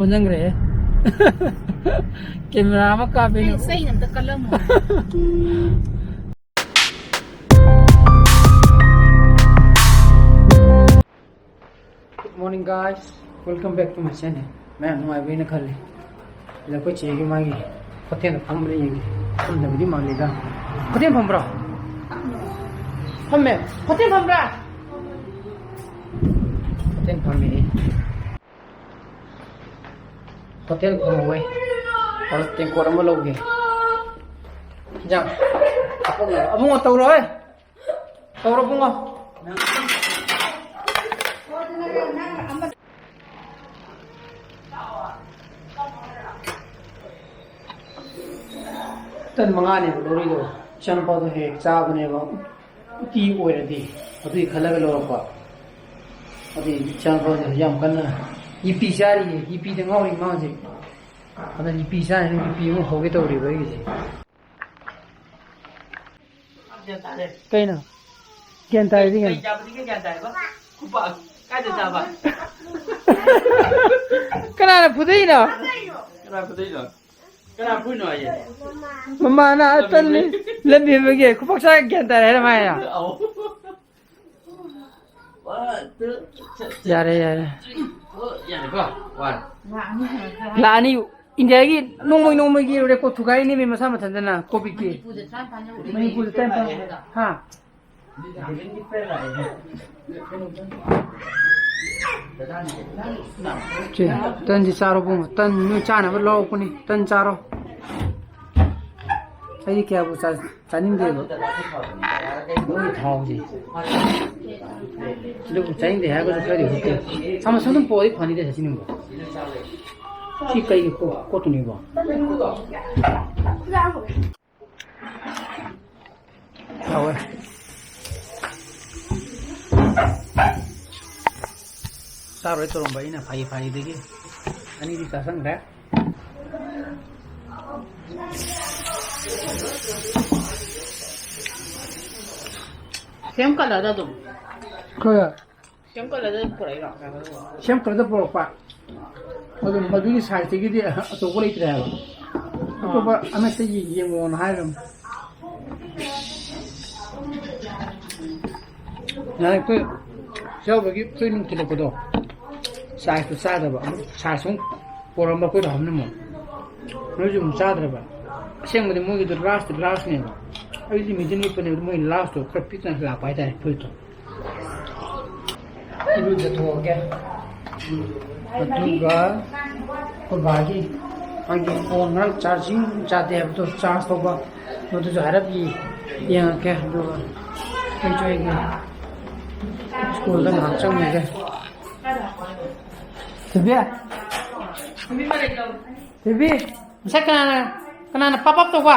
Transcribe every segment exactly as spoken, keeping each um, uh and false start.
ꯑꯣꯟꯁꯤꯟꯈ꯭ꯔꯦ꯫ Camera ꯑꯃ ꯀꯥꯞꯄꯦ꯫ ꯑꯩ ꯆꯩꯅ ꯑꯝꯇ ꯀꯜꯂꯝꯃꯣ꯫ Good morning, guys. Welcome back to my channel. ꯃꯌꯥꯝ ꯅꯨꯡꯉꯥꯏꯕ꯭ꯔꯥ ꯍꯥꯏꯅ ꯈꯜꯂꯤ꯫ ꯑꯗ ꯑꯩꯈꯣꯏ ꯆꯦꯒꯤ ꯃꯥꯒꯤ ꯍꯣꯇꯦꯜꯗ ꯐꯝꯕ꯭ꯔꯥ ꯌꯦꯡꯒꯦ꯫ ꯐꯝꯗꯕꯗꯤ ꯃꯥꯜꯂꯤꯗ꯫ ꯍꯣꯇꯦꯜ ꯐꯝꯕ꯭ꯔꯣ? ꯐꯝꯃꯦ꯫ ꯍꯣꯇꯦꯜ ꯐꯝꯕ꯭ꯔꯥ? ꯍꯣꯇꯦꯜ ꯐꯝꯃꯦ꯫ ꯍꯣꯇꯦꯜ ꯐꯝꯍꯧꯋꯦ꯫ ꯑꯗꯣ ꯇꯦꯡꯀꯣꯠ ꯑꯃ ꯂꯧꯒꯦ꯫ ꯏꯟꯖꯥꯡ ꯍꯥꯞꯄꯛꯅꯕ꯫ ꯑꯕꯨꯡꯉꯣ, ꯇꯧꯔꯣꯍꯦ꯫ ꯇꯧꯔꯣ, ꯕꯨꯡꯉꯣ꯫ ꯇꯟ ꯃꯉꯥꯅꯦꯕ ꯂꯧꯔꯤꯗꯣ꯫ ꯏꯆꯥꯅꯨꯄꯥꯗꯣ ꯍꯦꯛ ꯍꯦꯛ ꯆꯥꯕꯅꯦꯕ꯫ ꯎꯇꯤ ꯑꯣꯏꯔꯗꯤ ꯑꯗꯨꯒꯤ ꯈꯜꯂꯒ ꯂꯧꯔꯛꯄ꯫ ꯑꯗꯨꯒꯤ ꯏꯆꯥꯅꯨꯄꯥꯁꯦ ꯍꯧꯖꯤꯛ ꯌꯥꯝ ꯀꯟꯅ ꯌꯦꯄꯤ ꯆꯥꯔꯤꯌꯦ꯫ ꯌꯦꯄꯤꯗ ꯉꯥꯎꯔꯤ ꯃꯥ ꯍꯧꯖꯤꯛ꯫ ꯑꯗ ꯌꯦꯄꯤ ꯆꯥꯔꯤꯅ ꯌꯦꯄꯤ ꯑꯃꯨꯛ ꯍꯧꯒꯦ ꯇꯧꯔꯤꯕ ꯑꯩꯒꯤꯁꯦ꯫ ꯒ꯭ꯌꯥꯟ ꯇꯥꯔꯦ꯫ ꯀꯩꯅꯣ? ꯒ꯭ꯌꯥꯟ ꯇꯥꯔꯗꯤ ꯀꯩꯅꯣ? ꯀꯩ ꯆꯥꯕꯗꯒꯤ ꯒ꯭ꯌꯥꯟ ꯇꯥꯏꯕ? ꯈꯨꯄꯥꯛ ꯀꯥꯏꯗ ꯆꯥꯕ? ꯀꯅꯥꯅ ꯐꯨꯗꯩꯅꯣ? ꯀꯅꯥ ꯐꯨꯗꯩꯅꯣ? ꯀꯅꯥ ꯐꯨꯏꯅꯣ ꯍꯥꯏꯁꯦ? ꯃꯃꯥꯅ ꯇꯜꯂꯤ꯫ ꯂꯝꯕꯤ ꯂꯝꯕꯤ ꯑꯃꯒꯤ ꯈꯨꯄꯥꯛ ꯆꯥ ꯒ꯭ꯌꯥꯟ ꯇꯥꯔꯦ ꯍꯥꯏꯔ ꯃꯥ ꯍꯥꯏꯔꯣ? ꯑꯧ꯫ One, two, three, ꯌꯥꯔꯦ, ꯌꯥꯔꯦ꯫ Four, ꯌꯥꯔꯦꯀꯣ? One꯫ ꯂꯥꯛꯑꯅꯤ꯫ ꯏꯟꯗꯤꯌꯥꯒꯤ ꯅꯣꯡꯃꯩ ꯅꯣꯡꯃꯩꯒꯤ ꯔꯦꯀꯣꯔꯠ ꯊꯨꯒꯥꯏꯅꯦꯃꯤ ꯃꯁꯥ ꯃꯊꯟꯇꯅ ꯀꯣꯚꯤꯗꯀꯤ꯫ ꯃꯅꯤꯄꯨꯔꯗ ꯇꯔꯥꯅꯤꯄꯥꯟ ꯌꯧꯔꯦ꯫ ꯃꯅꯤꯄꯨꯔꯗ ꯇꯔꯥꯅꯤꯄꯥꯟ꯫ ꯍꯥ? ꯁꯦ, ꯇꯟꯁꯤ ꯆꯥꯔꯣ ꯕꯨꯡꯉꯣ꯫ ꯇꯟ ꯅꯣꯏ ꯆꯥꯅꯕ ꯂꯧꯔꯛꯄꯅꯤ꯫ ꯇꯟ ꯆꯥꯔꯣ꯫ ꯑꯩꯗꯤ ꯀꯌꯥꯕꯨ ꯆꯥ-, ꯆꯥꯅꯤꯡꯗꯦꯕ꯫ ꯃꯣꯏꯒꯤ ꯊꯥꯎꯁꯦ꯫ ꯑꯗꯨꯕꯨ ꯆꯥꯅꯤꯡꯗꯦ ꯍꯥꯏꯔꯒꯁꯨ ꯈꯔꯗꯤ ꯍꯨꯠꯇꯦ꯫ ꯁꯥꯃꯁꯨ ꯑꯗꯨꯝ ꯄꯣꯛꯑꯗꯤ ꯐꯅꯤꯗ ꯁꯤ ꯅꯤꯡꯕ꯫ ꯁꯤ ꯀꯩꯒꯤ ꯀꯣ-, ꯀꯣꯠꯇꯣꯏꯅꯣꯕ? ꯍꯥꯎꯋꯦ꯫ ꯆꯥꯔꯣꯏ ꯇꯧꯔꯝꯕ ꯑꯩꯅ ꯐꯥꯒꯤ ꯐꯥꯒꯤꯗꯒꯤ ꯑꯅꯤꯗꯤ ꯆꯥꯁꯟꯈ꯭ꯔꯦ꯫ ꯁꯦꯝ ꯀꯂꯔꯗ ꯑꯗꯨꯝ꯫ ꯈꯔ ꯁꯦꯝ ꯀꯂꯔꯗ ꯑꯗꯨꯝ ꯄꯨꯔꯛꯏꯔꯣ? ꯁꯦꯝ ꯀꯂꯔꯗ ꯄꯨꯔꯛꯄ꯫ ꯑꯗꯨ ꯃꯗꯨꯒꯤ ꯁꯥꯏꯖꯇꯒꯤꯗꯤ ꯑꯆꯧꯕ ꯂꯩꯇ꯭ꯔꯦ ꯍꯥꯏꯕ꯫ ꯑꯇꯣꯞꯄ ꯑꯃꯠꯇ ꯌꯦꯡꯉꯣꯅ ꯍꯥꯏꯔꯝꯃꯤ꯫ ꯅꯍꯥꯟ ꯑꯩꯈꯣꯏ ꯆꯥꯎꯕꯒꯤ ꯐꯨꯔꯤꯠ ꯅꯨꯡ ꯊꯤꯜꯂꯛꯄꯗꯣ, ꯁꯥꯏꯖꯇꯣ ꯆꯥꯗꯕ, ꯑꯃꯨꯛ ꯁꯥꯏꯖ ꯑꯃꯨꯛ ꯄꯣꯔꯝꯕ ꯑꯩꯈꯣꯏꯗ ꯍꯥꯞꯅꯃꯣ꯫ ꯅꯣꯏꯁꯨ ꯑꯃꯨꯛ ꯆꯥꯗ꯭ꯔꯕ? ꯑꯁꯦꯡꯕꯗꯤ ꯃꯣꯏꯒꯤꯗꯣ ꯂꯥꯔꯖꯇꯤ ꯂꯥꯔꯖꯅꯦꯕ꯫ ꯑꯩꯗꯤ ꯃꯤꯗꯤꯌꯝ ꯂꯤꯠꯄꯅꯦꯕ, ꯃꯣꯏ ꯂꯥꯔꯖꯇꯣ ꯈꯔ ꯄꯤꯛꯅ ꯂꯥꯛꯄ ꯍꯥꯏꯇꯥꯔꯦ ꯐꯨꯔꯤꯠꯇꯣ꯫ ꯏꯔꯨꯖꯊꯣꯛꯑꯒꯦ꯫ ꯑꯗꯨꯒ ꯑꯩꯈꯣꯏ ꯕꯥꯒꯤ, ꯑꯩꯒꯤ ꯐꯣꯟ ꯉꯔꯥꯡ ꯆꯥꯔꯖꯤꯡ ꯆꯥꯗꯦ ꯍꯥꯏꯕꯗꯣ, ꯆꯥꯔꯖ ꯇꯧꯕ, ꯃꯗꯨꯁꯨ ꯍꯥꯏꯔꯞ ꯌꯦ-, ꯌꯦꯡꯉꯛꯀꯦ꯫ ꯑꯗꯨꯒ ꯑꯩꯁꯨ ꯑꯩꯒꯤ ꯁ꯭ꯀꯨꯜꯗ ꯉꯥꯏꯍꯥꯛ ꯆꯪꯉꯒꯦ꯫ ꯊꯣꯏꯕꯤ, ꯊꯣꯏꯕꯤ, ꯉꯁꯥꯏ ꯀꯅꯥꯅ, ꯀꯅꯥꯅ ꯄꯞ ꯄꯞ ꯇꯧꯕ?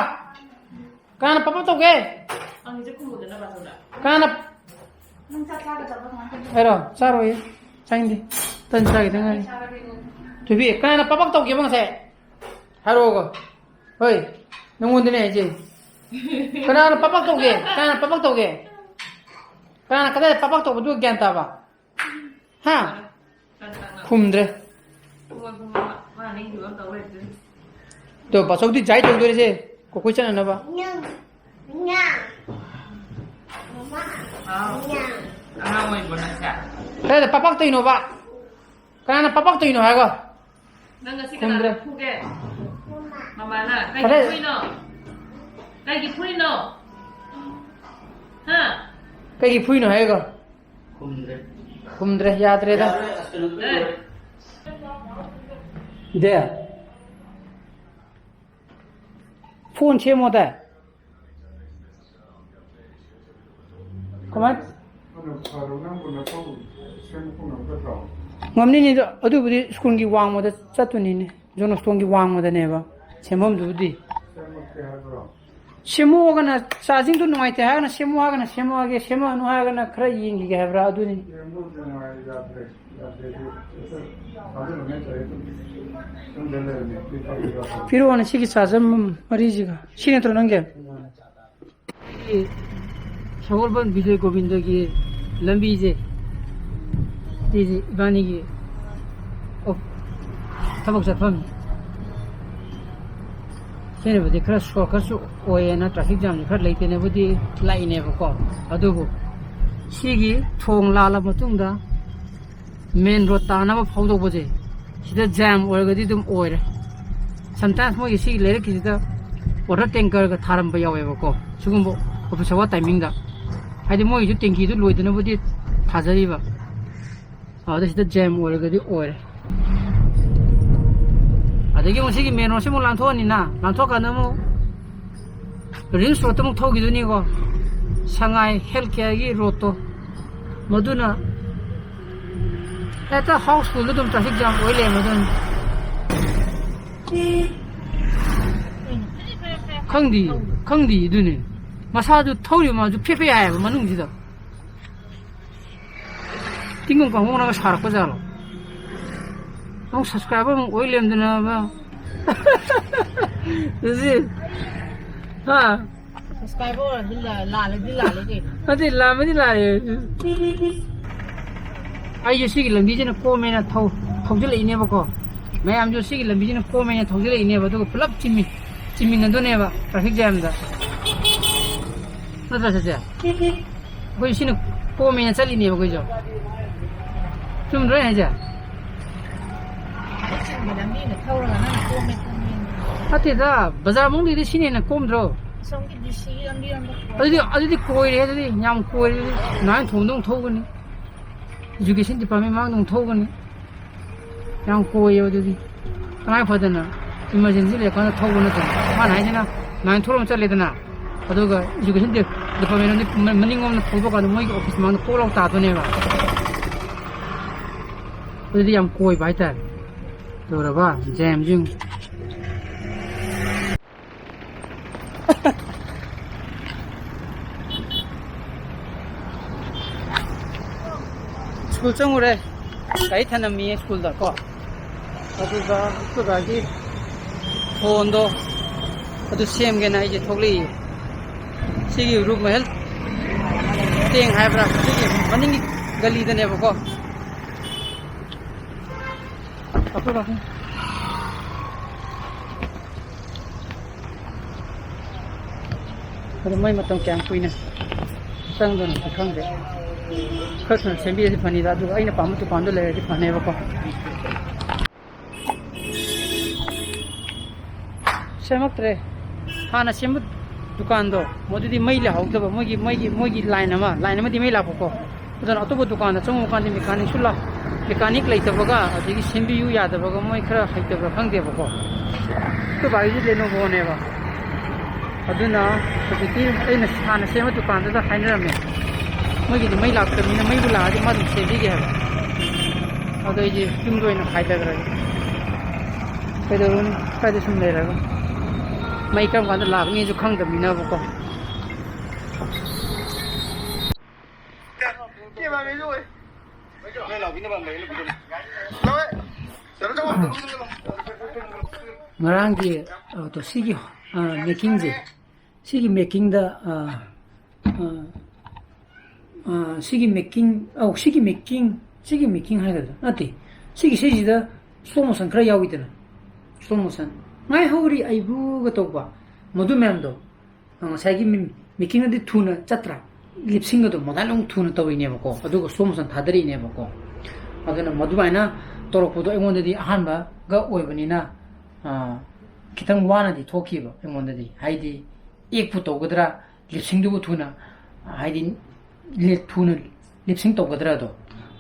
ꯀꯅꯥꯅ ꯄꯞ ꯄꯞ ꯇꯧꯒꯦ? ꯀꯅꯥꯅ? ꯑꯩꯔꯣ? ꯆꯥꯔꯣꯏꯌꯦ꯫ ꯆꯥꯅꯤꯡꯗꯦ꯫ ꯇꯟ ꯆꯥꯈꯤꯗ ꯉꯥꯏꯔꯤ꯫ ꯊꯣꯏꯕꯤ, ꯀꯅꯥꯅ ꯄꯞ ꯄꯞ ꯇꯧꯒꯦꯕ ꯉꯁꯥꯏ? ꯍꯥꯏꯔꯛꯑꯣꯒꯣ꯫ ꯍꯣꯏ, ꯅꯪꯉꯣꯟꯗꯅꯦ ꯍꯥꯏꯁꯦ꯫ ꯀꯅꯥꯅ ꯄꯞ ꯄꯞ ꯇꯧꯒꯦ? ꯀꯅꯥꯅ ꯄꯞ ꯄꯞ ꯇꯧꯒꯦ? ꯀꯅꯥꯅ ꯀꯗꯥꯏꯗ ꯄꯞ ꯄꯞ ꯇꯧꯕꯗꯨ ꯒ꯭ꯌꯥꯟ ꯇꯥꯕ? ꯍꯥ? ꯈꯨꯝꯗ꯭ꯔꯦ꯫ ꯇꯣ, ꯄꯥꯆꯧꯗꯤ ꯖꯥꯏ ꯇꯧꯗꯣꯔꯤꯁꯦ, ꯀꯣꯀꯣꯏ ꯆꯠꯅꯅꯕ꯫ ꯍꯥꯎ꯫ ꯑꯉꯥꯡ ꯑꯣꯏꯕ꯭ꯔꯣ ꯅꯪꯁꯦ? ꯀꯗꯥꯏꯗ ꯄꯥꯄꯥꯛ ꯇꯧꯔꯤꯅꯣꯕ? ꯀꯅꯥꯅ ꯄꯥꯄꯥꯛ ꯇꯧꯔꯤꯅꯣ ꯍꯥꯏꯒꯣ? ꯅꯪ ꯉꯁꯤ ꯀꯅꯥꯅ ꯈꯨꯝꯗ꯭ꯔꯦ꯫ ꯐꯨꯒꯦ? ꯃꯃꯥꯅ꯫ ꯀꯩꯒꯤ ꯀꯗꯥꯏ- ꯐꯨꯏꯅꯣ? ꯀꯩꯒꯤ ꯐꯨꯏꯅꯣ? ꯍꯥ? ꯀꯩꯒꯤ ꯐꯨꯏꯅꯣ ꯍꯥꯏꯒꯣ? ꯈꯨꯝꯗ꯭ꯔꯦ꯫ ꯈꯨꯝꯗ꯭ꯔꯦ, ꯌꯥꯗ꯭ꯔꯦꯗ꯫ ꯌꯥꯔꯣꯏ, ꯑꯁ, ꯀꯩꯅꯣ ꯑꯦ꯫ ꯇꯧꯔꯣꯏ꯫ ꯗꯦ꯫ ꯐꯣꯟ ꯁꯦꯝꯃꯣꯗꯥꯏ꯫ ꯀꯃꯥꯏ? ꯉꯝꯅꯤꯅꯦ, ꯑꯗꯨꯕꯨꯗꯤ ꯁ꯭ꯀꯨꯜꯒꯤ ꯋꯥꯡꯃꯗ ꯆꯠꯇꯣꯏꯅꯤꯅꯦ, ꯖꯣꯟ ꯁ꯭ꯇꯣꯟꯒꯤ ꯋꯥꯡꯃꯗꯅꯦꯕ ꯁꯦꯝꯐꯝꯗꯨꯕꯨꯗꯤ꯫ ꯁꯦꯝꯃꯛꯀꯦ ꯍꯥꯏꯕ꯭ꯔꯣ? ꯁꯦꯝꯃꯛꯑꯒꯅ, ꯆꯥꯔꯖꯤꯡꯗꯣ ꯅꯨꯡꯉꯥꯏꯇꯦ ꯍꯥꯏꯔꯒꯅ ꯁꯦꯝꯃꯛꯑꯣ ꯍꯥꯏꯔꯒꯅ ꯁꯦꯝꯃꯛꯑꯒꯦ, ꯁꯦꯝꯃꯛꯑꯅꯨ ꯍꯥꯏꯔꯒꯅ ꯈꯔ ꯌꯦꯡꯈꯤꯒꯦ ꯍꯥꯏꯕ꯭ꯔꯥ, ꯑꯗꯨꯅꯤ꯫ ꯁꯦꯝꯕꯕꯨꯗꯤ ꯅꯨꯡꯉꯥꯏ, ꯌꯥꯗ꯭ꯔꯦ, ꯌꯥꯗ꯭ꯔꯦ, ꯑꯗꯨ ꯊꯥꯖꯤꯜꯂꯨꯅꯦ, ꯇꯧꯔꯦ, ꯑꯗꯨꯝ ꯌꯨꯝꯗ ꯂꯩꯔꯝꯃꯦ, ꯇꯨꯏ ꯇꯧꯔꯤꯔꯣ? ꯄꯤꯔꯛꯑꯣꯅꯦ, ꯁꯤꯒꯤ ꯆꯥꯔꯖꯔ ꯃꯔꯤꯁꯤꯒ꯫ ꯁꯤ ꯅꯠꯇ꯭ꯔꯣ ꯅꯪꯒꯤ? ꯁꯒꯣꯜꯕꯟ ꯕꯤꯖꯣꯏ ꯒꯣꯕꯤꯟꯗꯒꯤ ꯂꯝꯕꯤꯁꯦ, ꯁꯤꯁꯦ ꯏꯕꯥꯅꯤꯒꯤ ꯑꯣ-, ꯊꯕꯛ ꯆꯠꯐꯝ ꯁꯤꯅꯕꯨꯗꯤ ꯈꯔ ꯁꯣꯔꯠꯀꯠꯁꯨ ꯑꯣꯏꯌꯦꯅ, ꯇ꯭ꯔꯥꯐꯤꯛ ꯖꯥꯝꯁꯨ ꯈꯔ ꯂꯩꯇꯦꯅꯕꯨꯗꯤ ꯂꯥꯛꯏꯅꯦꯕꯀꯣ꯫ ꯑꯗꯨꯕꯨ ꯁꯤꯒꯤ ꯊꯣꯡ ꯂꯥꯜꯂ ꯃꯇꯨꯡꯗ ꯃꯦꯟ ꯔꯣꯗ ꯇꯥꯅꯕ ꯐꯥꯎꯗꯣꯛꯄꯁꯦ, ꯁꯤꯗ ꯖꯥꯝ ꯑꯣꯏꯔꯒꯗꯤ ꯑꯗꯨꯝ ꯑꯣꯏꯔꯦ꯫ ꯁꯝꯇꯥꯏꯝꯁ ꯃꯣꯏꯒꯤ ꯁꯤꯒꯤ ꯂꯩꯔꯛꯀꯤꯁꯤꯗ ꯋꯥꯇꯔ ꯇꯦꯡꯀꯔꯒ ꯊꯥꯔꯝꯕ ꯌꯥꯎꯋꯦꯕꯀꯣ, ꯁꯤꯒꯨꯝꯕ ꯑꯣꯐꯤꯁ ꯑꯋꯥꯔ ꯇꯥꯏꯃꯤꯡꯗ꯫ ꯍꯥꯏꯗꯤ ꯃꯣꯏꯒꯤꯁꯨ ꯇꯦꯡꯀꯤꯗꯨ ꯂꯣꯏꯗꯅꯕꯨꯗꯤ ꯊꯥꯖꯔꯤꯕ꯫ ꯑꯗꯨꯗ ꯁꯤꯗ ꯖꯥꯝ ꯑꯣꯏꯔꯒꯗꯤ ꯑꯣꯏꯔꯦ꯫ ꯑꯗꯒꯤ ꯑꯃꯨꯛ ꯁꯤꯒꯤ ꯃꯦꯟ ꯔꯣꯗꯁꯤ ꯑꯃꯨꯛ ꯂꯥꯟꯊꯣꯛꯑꯅꯤꯅ, ꯂꯥꯟꯊꯣꯛꯑꯀꯥꯟꯗ ꯑꯃꯨꯛ ꯔꯤꯝꯁ ꯔꯣꯗꯇ ꯑꯃꯨꯛ ꯊꯧꯈꯤꯗꯣꯏꯅꯤꯀꯣ, ꯁꯉꯥꯏ ꯍꯦꯜꯊ ꯀꯦꯌꯔꯒꯤ ꯔꯣꯗꯇꯣ꯫ ꯃꯗꯨꯅ ꯍꯦꯛꯇ ꯍꯥꯎꯁꯐꯨꯜꯗ ꯑꯗꯨꯝ ꯇ꯭ꯔꯥꯐꯤꯛ ꯖꯥꯝ ꯑꯣꯏ ꯂꯩꯔꯝꯃꯗꯣꯏꯅꯤ꯫ ꯈꯪꯗꯤ, ꯈꯪꯗꯤ ꯑꯗꯨꯅꯤ꯫ ꯃꯁꯥꯗꯨ ꯊꯧꯔꯤꯕ ꯃꯥꯁꯨ ꯐꯦ ꯐꯦ ꯍꯥꯏꯌꯦꯕ ꯃꯅꯨꯡꯁꯤꯗ꯫ ꯇꯤꯡꯒꯣꯡ ꯀꯥꯡꯒꯣꯡꯅꯒ ꯁꯥꯔꯛꯄ ꯖꯥꯠꯂꯣ? ꯑꯃꯨꯛ ꯁꯕꯁꯀ꯭ꯔꯥꯏꯕꯔ ꯑꯃꯨꯛ ꯑꯣꯏ ꯂꯩꯔꯝꯗꯅꯕ꯫ ꯁꯤ, ꯍꯥ? ꯁꯕꯁꯀ꯭ꯔꯥꯏꯕꯔ ꯑꯣꯏꯔꯗꯤ ꯂꯥ-, ꯂꯥꯜꯂꯗꯤ ꯂꯥꯜꯂꯦ ꯀꯩꯅꯣ? ꯅꯠꯇꯦ, ꯂꯥꯟꯕꯗꯤ ꯂꯥꯜꯂꯦ꯫ ꯑꯩꯁꯨ ꯁꯤꯒꯤ ꯂꯝꯕꯤꯁꯤꯅ ꯀꯣꯝꯃꯦꯅ ꯊꯧ-, ꯊꯧꯖꯤꯜꯂꯛꯏꯅꯦꯕꯀꯣ꯫ ꯃꯌꯥꯝꯁꯨ ꯁꯤꯒꯤ ꯂꯝꯕꯤꯁꯤꯅ ꯀꯣꯝꯃꯦꯅ ꯊꯧꯖꯤꯜꯂꯛꯏꯅꯦꯕ꯫ ꯑꯗꯨꯒ ꯄꯨꯂꯞ ꯆꯤꯟꯃꯤ-, ꯆꯤꯟꯃꯤꯟꯅꯗꯣꯏꯅꯦꯕ ꯇ꯭ꯔꯥꯐꯤꯛ ꯖꯥꯝꯗ꯫ ꯅꯠꯇ꯭ꯔꯥ, ꯆꯦꯆꯦ? ꯑꯩꯈꯣꯏ ꯁꯤꯅ ꯀꯣꯝꯃꯦꯅ ꯆꯠꯂꯤꯅꯦꯕ ꯑꯩꯈꯣꯏꯁꯨ꯫ ꯆꯨꯝꯗ꯭ꯔꯣ ꯑꯩ ꯍꯥꯏꯁꯦ? ꯑꯗꯨ ꯆꯤꯟꯕ ꯂꯝꯕꯤꯅ ꯊꯧꯔꯒ ꯅꯪꯅ ꯀꯣꯝꯃꯦ ꯈꯪꯉꯦ꯫ ꯅꯠꯇꯦꯗ, ꯕꯖꯥꯔ ꯃꯅꯨꯡꯗꯩꯗꯤ ꯁꯤꯅ ꯍꯦꯟꯅ ꯀꯣꯝꯗ꯭ꯔꯣ? ꯑꯁꯣꯝꯒꯤ ꯗꯤ ꯁꯤꯒꯤ ꯂꯝꯕꯤꯔꯣꯝꯗ ꯀꯣꯝꯃꯦ꯫ ꯑꯗꯨꯗꯤ, ꯑꯗꯨꯗꯤ ꯀꯣꯏꯔꯦ, ꯑꯗꯨꯗꯤ ꯌꯥꯝ ꯀꯣꯏꯔꯦ ꯑꯗꯨꯗꯤ꯫ ꯅꯥꯏꯟ ꯊꯣꯡꯗ ꯑꯃꯨꯛ ꯊꯧꯒꯅꯤ, ꯏꯖꯨꯀꯦꯁꯟ ꯗꯤꯄꯥꯔꯠꯃꯦꯟ ꯃꯃꯥꯡꯗ ꯑꯃꯨꯛ ꯊꯧꯒꯅꯤ꯫ ꯌꯥꯝ ꯀꯣꯏꯌꯦꯕ ꯑꯗꯨꯗꯤ꯫ ꯇꯉꯥꯏ ꯐꯗꯅ ꯏꯃꯥꯔꯖꯦꯟꯁꯤ ꯂꯩꯔꯀꯥꯟꯗ ꯊꯧꯕ ꯅꯠꯇꯅ꯫ ꯃꯥꯅ ꯍꯥꯏꯁꯤꯅ ꯅꯥꯏꯟ ꯊꯣꯛꯂ ꯑꯃ ꯆꯠꯂꯦꯗꯅ, ꯑꯗꯨꯒ ꯏꯖꯨꯀꯦꯁꯟ ꯗꯦ-, ꯗꯤꯄꯥꯔꯠꯃꯦꯟ ꯑꯃꯗꯤ ꯃ-, ꯃꯅꯤꯡꯂꯣꯝꯗ ꯊꯧꯗꯣꯛꯀꯥꯟꯗ ꯃꯣꯏꯒꯤ ꯑꯣꯐꯤꯁ ꯃꯃꯥꯡꯗ ꯄꯣꯛ ꯂꯥꯎ ꯇꯥꯗꯣꯏꯅꯦꯕ꯫ ꯑꯗꯨꯗꯤ ꯌꯥꯝ ꯀꯣꯏꯕ ꯍꯥꯏꯇꯥꯔꯦ꯫ ꯇꯧꯔꯕ ꯖꯦꯝꯁꯤꯡ꯫ ꯁ꯭ꯀꯨꯜ ꯆꯪꯉꯨꯔꯦ꯫ ꯒꯥꯔꯤ ꯊꯅꯝꯃꯤꯌꯦ ꯁ꯭ꯀꯨꯜꯗ ꯀꯣ꯫ ꯑꯗꯨꯒ ꯑꯩꯈꯣꯏ ꯕꯥꯒꯤ ꯐꯣꯟꯗꯣ ꯑꯗꯨ ꯁꯦꯝꯒꯦꯅ ꯑꯩꯁꯦ ꯊꯣꯛꯂꯛꯏ꯫ ꯁꯤꯒꯤ ꯔꯨꯛ ꯃꯍꯜ ꯇꯦꯡ ꯍꯥꯏꯕ꯭ꯔꯥ? ꯁꯤꯒꯤ ꯃꯅꯤꯡꯒꯤ ꯒꯂꯤꯗꯅꯦꯕꯀꯣ꯫ ꯑꯩꯈꯣꯏ ꯕꯥꯒꯤ ꯑꯗꯣ ꯃꯣꯏ ꯃꯇꯝ ꯀꯌꯥꯝ ꯀꯨꯏꯅ ꯆꯪꯗꯣꯏꯅꯣꯗꯤ ꯈꯪꯗꯦ꯫ ꯈꯔ ꯊꯨꯅ ꯁꯦꯝꯕꯤꯔꯗꯤ ꯐꯅꯤꯗ, ꯑꯗꯨꯒ ꯑꯩꯅ ꯄꯥꯝꯕ ꯗꯨꯀꯥꯟꯗꯣ ꯂꯩꯔꯗꯤ ꯐꯅꯦꯕꯀꯣ꯫ ꯁꯦꯝꯃꯛꯇ꯭ꯔꯦ꯫ ꯍꯥꯟꯅ ꯁꯦꯝꯕ ꯗꯨꯀꯥꯟꯗꯣ, ꯃꯗꯨꯗꯤ ꯃꯩ ꯂꯥꯛꯍꯧꯗꯕ, ꯃꯣꯏꯒꯤ, ꯃꯣꯏꯒꯤ, ꯃꯣꯏꯒꯤ line ꯑꯃ, line ꯑꯃꯗꯤ ꯃꯩ ꯂꯥꯛꯄꯀꯣ꯫ ꯑꯗꯨꯅ ꯑꯇꯣꯞꯄ ꯗꯨꯀꯥꯟꯗ ꯆꯪꯉꯨꯀꯥꯟꯗ mechanicꯁꯨ ꯂꯥꯛ-, mechanic ꯂꯩꯇꯕꯒ, ꯑꯗꯒꯤ ꯁꯦꯝꯕꯤꯌꯨ ꯌꯥꯗꯕꯒ, ꯃꯣꯏ ꯈꯔ ꯍꯩꯇꯕ꯭ꯔꯥ ꯈꯪꯗꯦꯕꯀꯣ꯫ ꯑꯩꯈꯣꯏ ꯕꯥꯒꯤꯁꯨ Lenovoꯅꯦꯕ꯫ ꯑꯗꯨꯅ ꯍꯧꯖꯤꯛꯀꯤ ꯑꯩꯅ ꯍꯥꯟꯅ ꯁꯦꯝꯕ ꯗꯨꯀꯥꯟꯗꯨꯗ ꯍꯥꯏꯅꯔꯝꯃꯦ, ꯃꯣꯏꯒꯤꯗꯤ ꯃꯩ ꯂꯥꯛꯇꯕꯅꯤꯅ, ꯃꯩꯕꯨ ꯂꯥꯛꯑꯗꯤ ꯃꯥ ꯑꯗꯨꯝ ꯁꯦꯝꯕꯤꯒꯦ ꯍꯥꯏꯕ꯫ ꯑꯗꯣ ꯑꯩꯁꯦ ꯌꯨꯝꯗ ꯑꯣꯏꯅ ꯍꯥꯏꯊꯈ꯭ꯔꯒꯦ꯫ ꯀꯩꯗꯧꯔꯨꯅꯤ, ꯁ꯭ꯋꯥꯏꯗ ꯁꯨꯝ ꯂꯩꯔꯒ꯫ ꯃꯩ ꯀꯔꯝ ꯀꯥꯟꯗ ꯂꯥꯛꯅꯤꯁꯨ ꯈꯪꯗꯕꯅꯤꯅꯕꯀꯣ꯫ ꯉꯔꯥꯡꯒꯤ, ꯑ, ꯇꯣ, ꯁꯤꯒꯤ, ꯑ, making ꯁꯤꯒꯤ making ꯗ, ꯑ, ꯑ, ꯑ, ꯁꯤꯒꯤ making, ꯑꯧ, ꯁꯤꯒꯤ making, ꯁꯤꯒꯤ making ꯍꯥꯏꯒꯗ꯭ꯔꯥ? ꯅꯠꯇꯦ, ꯁꯤꯒꯤ, ꯁꯤꯁꯤꯗ slow motion ꯈꯔ ꯌꯥꯎꯏꯗꯅ, slow motion, "ꯉꯥꯏꯍꯧꯔꯤ ꯑꯩꯕꯨꯒ" ꯇꯧꯕ, ꯃꯗꯨ ꯃꯌꯥꯝꯗꯣ, ꯑ, ꯉꯁꯥꯏꯒꯤ ꯃꯤ-, making ꯑꯗꯤ ꯊꯨꯅ ꯆꯠꯇ꯭ꯔꯥ? Lip sync ꯑꯗꯣ ꯃꯣꯗꯥꯏꯜ ꯑꯃꯨꯛ ꯊꯨꯅ ꯇꯧꯔꯤꯅꯦꯕꯀꯣ, ꯑꯗꯨꯒ slow motion ꯊꯥꯗꯔꯛꯏꯅꯦꯕꯀꯣ꯫ ꯑꯗꯨꯅ ꯃꯗꯨꯃꯥꯏꯅ ꯇꯧꯔꯛꯄꯗꯣ ꯑꯩꯉꯣꯟꯗꯗꯤ ꯑꯍꯥꯟꯕꯒ ꯑꯣꯏꯕꯅꯤꯅ, ꯑ, ꯈꯤꯇꯪ ꯋꯥꯅꯗꯤ ꯊꯣꯛꯈꯤꯕ ꯑꯩꯉꯣꯟꯗꯗꯤ, ꯍꯥꯏꯗꯤ, ꯑꯦꯛꯄꯨ ꯇꯧꯒꯗ꯭ꯔꯥ, lip sync ꯗꯨꯕꯨ ꯊꯨꯅ, ꯍꯥꯏꯗꯤ, ꯂꯤ-, ꯊꯨꯅ lip sync ꯇꯧꯒꯗ꯭ꯔꯥ ꯑꯗꯣ꯫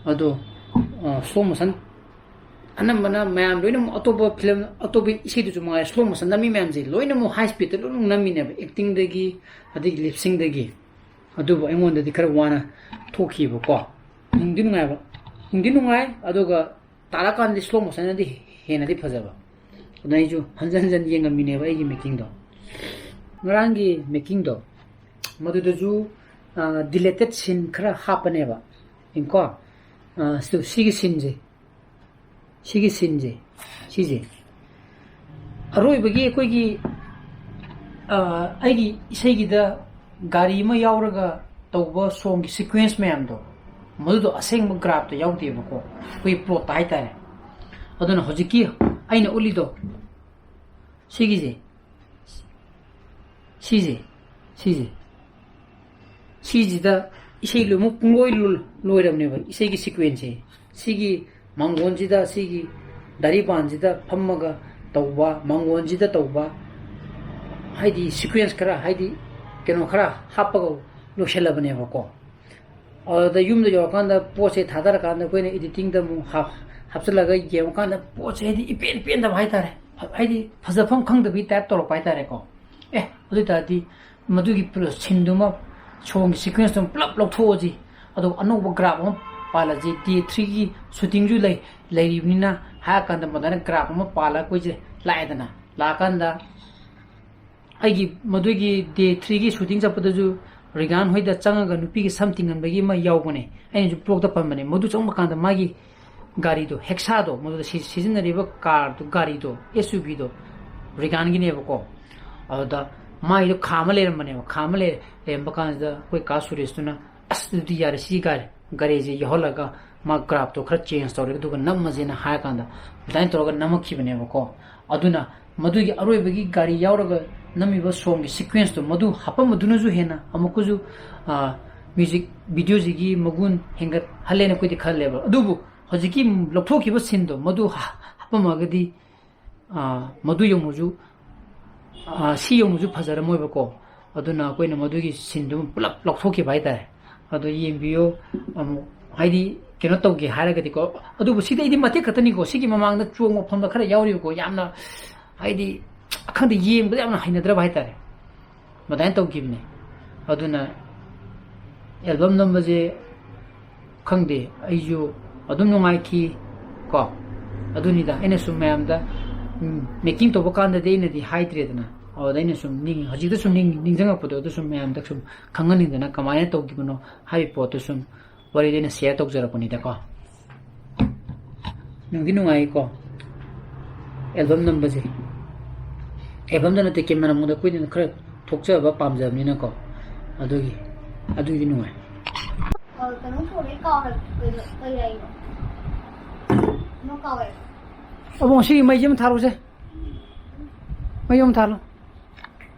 ꯑꯗꯣ, ꯑ, slow motion ꯑꯅꯝꯕꯅ ꯃꯌꯥꯝ ꯂꯣꯏꯅꯃꯛ, ꯑꯇꯣꯞꯄ film, ꯑꯇꯣꯞꯄ ꯏꯁꯩꯗꯨꯁꯨ ꯃꯉꯥꯏ, slow motion ꯅꯝꯃꯤ ꯃꯌꯥꯝꯁꯦ ꯂꯣꯏꯅꯃꯛ high speed ꯇ ꯂꯣꯏꯅꯃꯛ ꯅꯝꯃꯤꯅꯦꯕ, acting ꯗꯒꯤ, ꯑꯗꯒꯤ lip sync ꯗꯒꯤ꯫ ꯑꯗꯨꯕꯨ ꯑꯩꯉꯣꯟꯗꯗꯤ ꯈꯔ ꯋꯥꯅ ꯊꯣꯛꯈꯤꯕꯀꯣ꯫ ꯅꯨꯡꯗꯤ ꯅꯨꯡꯉꯥꯏꯕ, ꯅꯨꯡꯗꯤ ꯅꯨꯡꯉꯥꯏ, ꯑꯗꯨꯒ ꯇꯥꯔꯀꯥꯟꯗꯗꯤ slow motion ꯅꯗꯤ ꯍꯦꯟꯅꯗꯤ ꯐꯖꯕ꯫ ꯑꯗꯨꯅ ꯑꯩꯁꯨ ꯍꯟꯖꯟ ꯍꯟꯖꯟ ꯌꯦꯡꯉꯝꯃꯤꯅꯦꯕ ꯑꯩꯒꯤ making ꯗꯣ꯫ ꯉꯔꯥꯡꯒꯤ making ꯗꯣ, ꯃꯗꯨꯗꯁꯨ, ꯑ, deleted scene ꯈꯔ ꯍꯥꯞꯄꯅꯦꯕ꯫ ꯌꯦꯡꯀꯣ꯫ ꯑ, ꯁꯤ-, ꯁꯤꯒꯤ scene ꯁꯦ꯫ ꯁꯤꯒꯤ scene ꯁꯦ꯫ ꯁꯤꯁꯦ꯫ ꯑꯔꯣꯏꯕꯒꯤ ꯑꯩꯈꯣꯏꯒꯤ, ꯑ, ꯑꯩꯒꯤ ꯏꯁꯩꯒꯤꯗ ꯒꯥꯔꯤ ꯑꯃ ꯌꯥꯎꯔꯒ ꯇꯧꯕ song ꯒꯤ sequence ꯃꯌꯥꯝꯗꯣ, ꯃꯗꯨꯗꯣ ꯑꯁꯦꯡꯕ graph ꯇ ꯌꯥꯎꯗꯦꯕꯀꯣ, ꯑꯩꯈꯣꯏꯒꯤ plot ꯇ ꯍꯥꯏꯇꯥꯔꯦ꯫ ꯑꯗꯨꯅ ꯍꯧꯖꯤꯛꯀꯤ ꯑꯩꯅ ꯎꯠꯂꯤꯗꯣ, ꯁꯤꯒꯤꯁꯦ, ꯁꯤꯁꯦ, ꯁꯤꯁꯦ, ꯁꯤꯁꯤꯗ ꯏꯁꯩ ꯂꯣꯏꯅꯃꯛ ꯄꯨꯡꯂꯣꯏ ꯂꯣꯏ-, ꯂꯣꯏꯔꯕꯅꯦꯕ, ꯏꯁꯩꯒꯤ sequence ꯁꯦ꯫ ꯁꯤꯒꯤ ꯃꯥꯡꯒꯣꯟꯁꯤꯗ, ꯁꯤꯒꯤ ꯗꯥꯔꯤꯕꯥꯟꯁꯤꯗ ꯐꯝꯃꯒ ꯇꯧꯕ, ꯃꯥꯡꯒꯣꯟꯁꯤꯗ ꯇꯧꯕ, ꯍꯥꯏꯗꯤ sequence ꯈꯔ, ꯍꯥꯏꯗꯤ ꯀꯩꯅꯣ ꯈꯔ ꯍꯥꯞꯄꯒ ꯂꯣꯏꯁꯤꯜꯂꯕꯅꯦꯕꯀꯣ꯫ ꯑꯗꯨꯗ ꯌꯨꯝꯗ ꯌꯧꯔꯀꯥꯟꯗ, ꯄꯣꯠꯁꯦ ꯊꯥꯗꯔꯀꯥꯟꯗ, ꯑꯩꯈꯣꯏꯅ editing ꯗ ꯑꯃꯨꯛ ꯍꯥꯞ-, ꯍꯥꯞꯆꯤꯜꯂꯒ ꯌꯦꯡꯉꯀꯥꯟꯗ, ꯄꯣꯠꯁꯦ ꯍꯥꯏꯗꯤ ꯏꯄꯦꯟ ꯄꯦꯟꯗꯕ ꯍꯥꯏꯇꯥꯔꯦ꯫ ꯍꯥꯏꯗꯤ ꯐꯖꯐꯝ ꯈꯪꯗꯕꯒꯤ type ꯇꯧꯔꯛꯄ ꯍꯥꯏꯇꯥꯔꯦꯀꯣ꯫ ꯑꯦ, ꯑꯗꯨ ꯑꯣꯏ ꯇꯥꯔꯗꯤ ꯃꯗꯨꯒꯤ ꯄꯨꯂꯞ scene ꯗꯨꯃ, song ꯒꯤ sequence ꯇꯨꯃ ꯄꯨꯂꯞ ꯂꯧꯊꯣꯛꯑꯁꯤ, ꯑꯗꯨꯒ ꯑꯅꯧꯕ graph ꯑꯃ ꯄꯥꯜꯂꯁꯤ꯫ Day three ꯒꯤ shooting ꯁꯨ ꯂꯩ-, ꯂꯩꯔꯤꯕꯅꯤꯅ ꯍꯥꯏꯔ ꯀꯥꯟꯗ, ꯃꯗꯨꯃꯥꯏꯅ graph ꯑꯃ ꯄꯥꯜꯂꯒ ꯑꯩꯈꯣꯏꯁꯦ ꯂꯥꯛꯑꯦꯗꯅ꯫ ꯂꯥꯛꯑꯀꯥꯟꯗ ꯑꯩꯒꯤ ꯃꯗꯨꯒꯤ Day three ꯒꯤ shooting ꯆꯠꯄꯗꯁꯨ ꯔꯤꯒꯥꯟ ꯍꯣꯏꯗ ꯆꯪꯉꯒ ꯅꯨꯄꯤꯒꯤ ꯁꯝ ꯇꯤꯡꯍꯟꯕꯒꯤ ꯑꯃ ꯌꯥꯎꯕꯅꯦ꯫ ꯑꯩꯅꯁꯨ vlog ꯇ ꯄꯟꯕꯅꯦ꯫ ꯃꯗꯨ ꯆꯪꯕ ꯀꯥꯟꯗ ꯃꯥꯒꯤ ꯒꯥꯔꯤꯗꯣ, ꯍꯦꯛꯁꯥꯗꯣ, ꯃꯗꯨꯗ ꯁꯤ-, ꯁꯤꯖꯤꯟꯅꯔꯤꯕ car ꯗꯣ, ꯒꯥꯔꯤꯗꯣ, S U V ꯗꯣ ꯔꯤꯒꯥꯟꯒꯤꯅꯦꯕꯀꯣ꯫ ꯑꯗꯨꯗ ꯃꯥꯒꯤꯗꯣ ꯈꯥꯝꯃ ꯂꯩꯔꯝꯕꯅꯦꯕ꯫ ꯈꯥꯝꯃ ꯂꯩ-, ꯂꯩꯔꯝꯕ ꯀꯥꯟꯁꯤꯗ ꯑꯩꯈꯣꯏ ꯀꯥ ꯁꯨꯔꯦꯁꯇꯨꯅ, "ꯑꯁ, ꯑꯗꯨꯗꯤ ꯌꯥꯔꯦ, ꯁꯤ ꯒꯥꯔꯤ, ꯒꯥꯔꯤꯁꯦ ꯌꯧꯍꯜꯂꯒ ꯃꯥ graph ꯇꯣ ꯈꯔ change ꯇꯧꯔꯒ ꯑꯗꯨꯒ ꯅꯝꯃꯁꯦꯅ" ꯍꯥꯏꯔ ꯀꯥꯟꯗ ꯑꯗꯨꯃꯥꯏꯅ ꯇꯧꯔꯒ ꯅꯝꯃꯛꯈꯤꯕꯅꯦꯕꯀꯣ꯫ ꯑꯗꯨꯅ ꯃꯗꯨꯒꯤ ꯑꯔꯣꯏꯕꯒꯤ ꯒꯥꯔꯤ ꯌꯥꯎꯔꯒ ꯅꯝꯃꯤꯕ song ꯒꯤ sequence ꯇꯣ, ꯃꯗꯨ ꯍꯥꯞꯄꯝꯕꯗꯨꯅꯁꯨ ꯍꯦꯟꯅ ꯑꯃꯨꯛꯀꯁꯨ, ꯑ, music video ꯁꯤꯒꯤ ꯃꯒꯨꯟ ꯍꯦꯟꯒꯠꯍꯜꯂꯦꯅ ꯑꯩꯈꯣꯏꯗꯤ ꯈꯜꯂꯦꯕ꯫ ꯑꯗꯨꯕꯨ ꯍꯧꯖꯤꯛꯀꯤ ꯂꯧꯊꯣꯛꯈꯤꯕ scene ꯗꯣ, ꯃꯗꯨ ꯍꯥ-, ꯍꯥꯞꯄꯝꯃꯒꯗꯤ, ꯑ, ꯃꯗꯨ ꯌꯧꯅꯁꯨ, ꯑ, ꯁꯤ ꯌꯧꯅꯁꯨ ꯐꯖꯔꯝꯃꯣꯏꯕꯀꯣ꯫ ꯑꯗꯨꯅ ꯑꯩꯈꯣꯏꯅ ꯃꯗꯨꯒꯤ scene ꯗꯨ ꯄꯨꯂꯞ ꯂꯧꯊꯣꯛꯈꯤꯕ ꯍꯥꯏꯇꯥꯔꯦ꯫ ꯑꯗꯣ ꯌꯦꯡꯕꯤꯌꯨ꯫ ꯑꯃꯨꯛ ꯍꯥꯏꯗꯤ ꯀꯩꯅꯣ ꯇꯧꯒꯦ ꯍꯥꯏꯔꯒꯗꯤꯀꯣ, ꯑꯗꯨꯕꯨ ꯁꯤꯗꯤ ꯑꯩꯗꯤ ꯃꯇꯦꯛ ꯈꯛꯇꯅꯤꯀꯣ, ꯁꯤꯒꯤ ꯃꯃꯥꯡꯗ ꯆꯣꯡꯕ ꯐꯝꯕ ꯈꯔ ꯌꯥꯎꯔꯤꯕꯀꯣ, ꯌꯥꯝꯅ ꯍꯥꯏꯗꯤ, ꯈꯪꯗꯦ, ꯌꯦꯡꯕꯗ ꯌꯥꯝꯅ ꯍꯩꯅꯗ꯭ꯔꯕ ꯍꯥꯏꯇꯥꯔꯦ꯫ ꯃꯗꯥꯏꯅ ꯇꯧꯈꯤꯕꯅꯦ꯫ ꯑꯗꯨꯅ album ꯅꯝꯕꯁꯦ ꯈꯪꯗꯦ, ꯑꯩꯁꯨ ꯑꯗꯨꯝ ꯅꯨꯡꯉꯥꯏꯈꯤ ꯀꯣ꯫ ꯑꯗꯨꯅꯤꯗ ꯑꯩꯅ ꯁꯨꯝ ꯃꯌꯥꯝꯗ, ꯎꯝ, making ꯇꯧꯕ ꯀꯥꯟꯗꯗꯤ ꯑꯩꯅꯗꯤ ꯍꯥꯏꯗ꯭ꯔꯦꯗꯅ꯫ ꯑꯗꯨꯗ ꯑꯩꯅ ꯁꯨꯝ ꯅꯤꯡ-, ꯍꯧꯖꯤꯛꯇ ꯁꯨꯝ ꯅꯤꯡ-, ꯅꯤꯡꯁꯤꯡꯉꯛꯄꯗꯣ, ꯑꯗꯨ ꯁꯨꯝ ꯃꯌꯥꯝꯗ ꯁꯨꯝ ꯈꯪꯍꯟꯅꯤꯡꯗꯅ, ꯀꯃꯥꯏꯅ ꯇꯧꯈꯤꯕꯅꯣ ꯍꯥꯏꯕꯒꯤ ꯄꯣꯠꯇꯨ ꯁꯨꯝ ꯋꯥꯔꯤꯗ ꯑꯩꯅ share ꯇꯧꯖꯔꯛꯄꯅꯤꯗꯀꯣ꯫ ꯅꯨꯡꯗꯤ ꯅꯨꯡꯉꯥꯏꯀꯣ album ꯅꯝꯕꯁꯦ꯫ Album ꯗ ꯅꯠꯇꯦ, camera ꯃꯉꯣꯟꯗ ꯑꯩꯈꯣꯏꯅ ꯈꯔ ꯊꯣꯛꯆꯕ ꯄꯥꯝꯖꯕꯅꯤꯅꯀꯣ꯫ ꯑꯗꯨꯒꯤ, ꯑꯗꯨꯒꯤꯗꯤ ꯅꯨꯡꯉꯥꯏ꯫ ꯑ, ꯀꯩꯅꯣꯝ ꯀꯧꯔꯦ, ꯀꯥꯎꯔꯦ꯫ ꯀꯩꯅꯣ, ꯀꯩ ꯍꯥꯏꯅꯣ? ꯀꯩꯅꯣ ꯀꯥꯎꯔꯦ꯫ ꯑꯕꯣ, ꯉꯁꯤꯒꯤ ꯃꯩꯁꯦ ꯑꯃ ꯊꯥꯔꯨꯁꯦ꯫ ꯃꯩ ꯑꯃ ꯊꯥꯜꯂꯣ꯫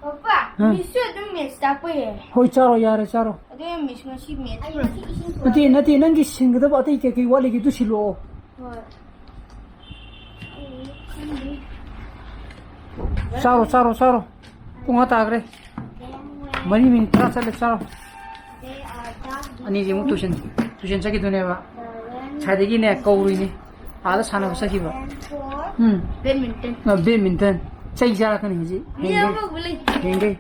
ꯄꯄꯥ꯫ ꯍꯥ? ꯃꯤꯁꯁꯨ ꯑꯗꯨꯝ ꯃꯦꯠꯁ ꯇꯥꯛꯄ ꯌꯥꯏ꯫ ꯍꯣꯏ, ꯆꯥꯔꯣ, ꯌꯥꯔꯦ, ꯆꯥꯔꯣ꯫ ꯑꯗꯨ ꯃꯤꯁ ꯉꯁꯤ ꯃꯦꯠꯁ ꯑꯩ ꯄꯨꯔꯛ- ꯉꯁꯤ ꯏꯁꯤꯡ ꯅꯠꯇꯦ, ꯄꯨꯔꯛꯑꯦ꯫ ꯅꯠꯇꯦ, ꯅꯪꯒꯤ ꯁꯤꯟꯒꯗꯕ ꯑꯇꯩ ꯀꯩꯀꯩ ꯋꯥꯠꯂꯤꯒꯦ ꯑꯗꯨ ꯁꯤꯜꯂꯛꯑꯣ꯫ ꯍꯣꯏ꯫ ꯆꯥꯔꯣ, ꯆꯥꯔꯣ, ꯆꯥꯔꯣ꯫ ꯄꯨꯡ ꯑꯥ ꯇꯥꯈ꯭ꯔꯦ꯫ ꯃꯔꯤ ꯃꯤꯅꯤꯠ ꯇꯔꯥ ꯆꯠꯂꯦ, ꯆꯥꯔꯣ꯫ ꯑꯅꯤꯁꯦ ꯑꯃꯨꯛ ꯇꯨꯏꯁꯟ, ꯇꯨꯏꯁꯟ ꯆꯠꯈꯤꯗꯣꯏꯅꯦꯕ꯫ ꯉꯁꯥꯏꯗꯒꯤꯅꯦ ꯀꯧꯔꯨꯏꯅꯤ꯫ ꯑꯥꯗ ꯁꯥꯟꯅꯕ ꯆꯠꯈꯤꯕ꯫ ꯎꯝ꯫ ꯕꯦꯗꯃꯤꯟꯇꯟ꯫ ꯑ, ꯕꯦꯗꯃꯤꯟꯇꯟ꯫ ꯆꯩ ꯆꯥꯔꯛꯀꯅꯤ ꯍꯧꯖꯤꯛ꯫ ꯃꯤ ꯍꯌꯦꯡꯗꯩ꯫ ꯑꯃꯐꯥꯎꯕ ꯂꯩꯇꯦ꯫ ꯍꯌꯦꯡꯗꯩ꯫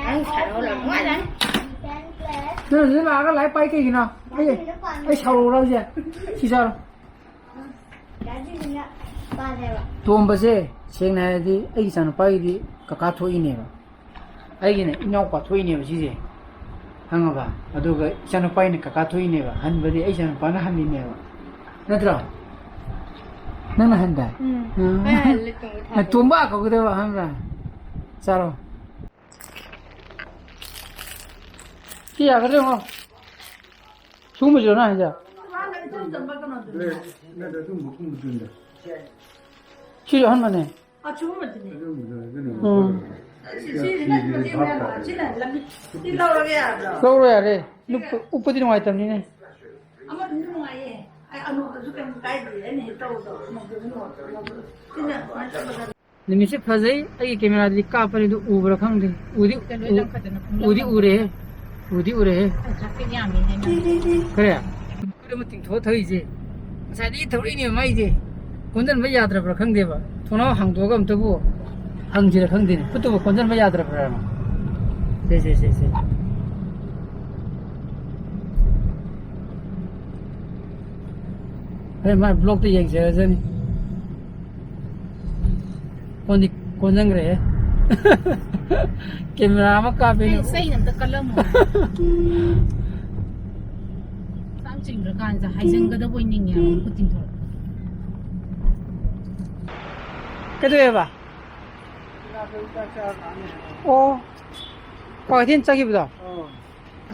ꯅꯪ ꯁꯥꯟꯅꯧ ꯂꯥꯎ, ꯅꯨꯡꯉꯥꯏꯖꯥꯠꯅꯤ꯫ ꯅꯪ ꯍꯧꯖꯤꯛ ꯂꯥꯛꯑꯒ ꯂꯥꯏꯔꯤꯛ ꯄꯥꯏ ꯀꯩꯒꯤꯅꯣ? ꯑꯩ, ꯑꯩ ꯁꯥꯎꯔꯛꯎꯔꯥ ꯍꯧꯖꯤꯛ? ꯁꯤ ꯆꯥꯔꯣ꯫ ꯇꯣꯝꯕꯁꯦ ꯁꯦꯡꯅ ꯍꯥꯏꯔꯗꯤ ꯑꯩꯒꯤ ꯏꯆꯥꯅꯨꯄꯥꯒꯤꯗꯤ ꯀꯀꯥ ꯊꯣꯛꯏꯅꯦꯕ꯫ ꯑꯩꯒꯤꯅ ꯏꯅꯥꯎꯄꯥ ꯊꯣꯛꯏꯅꯦꯕ ꯁꯤꯁꯦ꯫ ꯈꯪꯉꯕ? ꯑꯗꯨꯒ ꯏꯆꯥꯅꯨꯄꯥꯒꯤꯅ ꯀꯀꯥ ꯊꯣꯛꯏꯅꯦꯕ꯫ ꯍꯟꯕꯗꯤ ꯑꯩ ꯏꯆꯥꯅꯨꯄꯥꯅ ꯍꯜꯂꯤꯅꯦꯕ꯫ ꯅꯠꯇ꯭ꯔꯣ? ꯅꯪꯅ ꯍꯟꯗꯥꯏ? ꯎꯝ꯫ ꯎꯝ꯫ ꯑꯩ ꯍꯜꯂꯦ, ꯇꯣꯝꯕ ꯊꯥꯗꯣꯛꯑꯦ꯫ ꯇꯣꯝꯕ ꯀꯧꯒꯗꯕ, ꯈꯪꯕ꯭ꯔꯥ? ꯆꯥꯔꯣ꯫ ꯁꯤ ꯌꯥꯒꯗ꯭ꯔꯥ ꯌꯦꯡꯉꯣ꯫ ꯁꯤꯒꯨꯝꯕꯁꯤꯔꯣ ꯅꯪ ꯍꯥꯏꯁꯦ? ꯅꯠꯇꯦ, ꯑꯗꯨꯝꯕ ꯀꯨꯝꯕꯗꯨꯅꯦ꯫ ꯁꯤꯁꯨ ꯑꯍꯟꯕꯅꯦ꯫ ꯑ, ꯁꯤꯒꯨꯝꯕꯗꯨꯅꯦ꯫ ꯑꯗꯨꯝꯕꯗꯣ, ꯑꯗꯨꯅ ꯎꯝ꯫ ꯁꯤ, ꯁꯤꯁꯤꯅ ꯃꯇꯦꯛ ꯃꯌꯥꯝ ꯂꯥꯛꯑꯦ꯫ ꯁꯤꯅ ꯂꯝꯕꯤ, ꯁꯤ ꯂꯧꯔꯒ ꯌꯥꯕ꯭ꯔꯣ? ꯂꯧꯔꯣ ꯌꯥꯔꯦ꯫ ꯁꯤꯅ ꯎꯞꯄ-, ꯎꯞꯄꯗꯤ ꯅꯨꯡꯉꯥꯏꯇꯕꯅꯤꯅꯦ꯫ ꯑꯃꯗꯨꯅ ꯅꯨꯡꯉꯥꯏꯌꯦ꯫ ꯑꯩ ꯑꯅꯣꯛꯇꯁꯨ ꯀꯩꯝ ꯀꯥꯏꯗꯦ꯫ ꯑꯩꯅ ꯍꯦꯛ ꯇꯧꯕꯗꯣ, ꯑꯅꯣꯛꯇꯁꯨ ꯅꯨꯡꯉꯥꯏ-, ꯑꯅꯣꯛꯇꯁꯨ꯫ ꯁꯤꯅ ꯁꯨꯃꯥꯏꯅ ꯆꯠꯄꯗ ꯅꯨꯃꯤꯠꯁꯦ ꯐꯖꯩ꯫ ꯑꯩꯒꯤ ꯀꯦꯃꯦꯔꯥꯗꯗꯤ ꯀꯥꯞꯄꯅꯤ, ꯑꯗꯨ ꯎꯕ꯭ꯔꯥ ꯈꯪꯗꯦ꯫ ꯎꯗꯤ, ꯀꯩꯅꯣ, ꯎ-, ꯂꯪꯈꯠꯇꯅ ꯄꯨꯡꯂꯪ ꯎꯗꯤ ꯂꯪꯈꯠꯇꯅ꯫ ꯎꯔꯦꯍꯦ꯫ ꯎꯗꯤ ꯎꯔꯦꯍꯦ꯫ ꯑꯣ, traffic ꯌꯥꯝꯃꯦꯍꯦ ꯅꯪ꯫ ꯀꯔꯤ? ꯑꯃ ꯇꯤꯡꯊꯣꯛꯑ ꯊꯧꯔꯤꯁꯦ꯫ ꯉꯁꯥꯏꯗꯒꯤ ꯊꯧꯔꯛꯏꯅꯦꯕ ꯃꯥꯏꯁꯦ꯫ ꯀꯣꯟꯁꯤꯟꯕ ꯌꯥꯗ꯭ꯔꯕ꯭ꯔꯥ ꯈꯪꯗꯦꯕ꯫ ꯊꯣꯡꯅꯥꯎ ꯍꯥꯡꯗꯣꯛꯑꯒ ꯑꯝꯇꯕꯨ ꯍꯪꯁꯤꯔꯥ ꯈꯪꯗꯦꯅꯦ꯫ ꯈꯨꯠꯇꯨꯕꯨ ꯀꯣꯟꯁꯤꯟꯕ ꯌꯥꯗ꯭ꯔꯕ꯭ꯔꯥ? ꯁꯦ, ꯁꯦ, ꯁꯦ, ꯁꯦ꯫ ꯍꯣꯔꯦꯟ ꯃꯥꯏ vlogꯇ ꯌꯦꯡꯖꯔꯖꯅꯤ꯫ ꯀꯣꯟꯗꯤ ꯀꯣꯟꯁꯤꯟꯈ꯭ꯔꯦꯍꯦ꯫ ꯀꯦꯃꯦꯔꯥ ꯑꯃ ꯀꯥꯞꯄꯦꯅꯦ꯫ ꯑꯩ ꯆꯩꯅ ꯑꯝꯇ ꯀꯜꯂꯝꯃꯣ꯫ ꯆꯥꯛ ꯆꯤꯡꯗ꯭ꯔꯀꯥꯟꯁꯤꯗ ꯍꯥꯏꯖꯤꯟꯒꯗꯕ ꯑꯣꯏ ꯅꯤꯡꯉꯦ ꯍꯥꯏꯕ, ꯃꯈꯨꯠ ꯇꯤꯡꯊꯣꯔꯛꯑꯦ꯫ ꯀꯩꯗꯧꯋꯦꯕ? ꯑꯣ, ꯀ꯭ꯋꯥꯀꯩꯊꯦꯜ ꯆꯠꯈꯤꯕꯗꯣ? ꯑꯣ꯫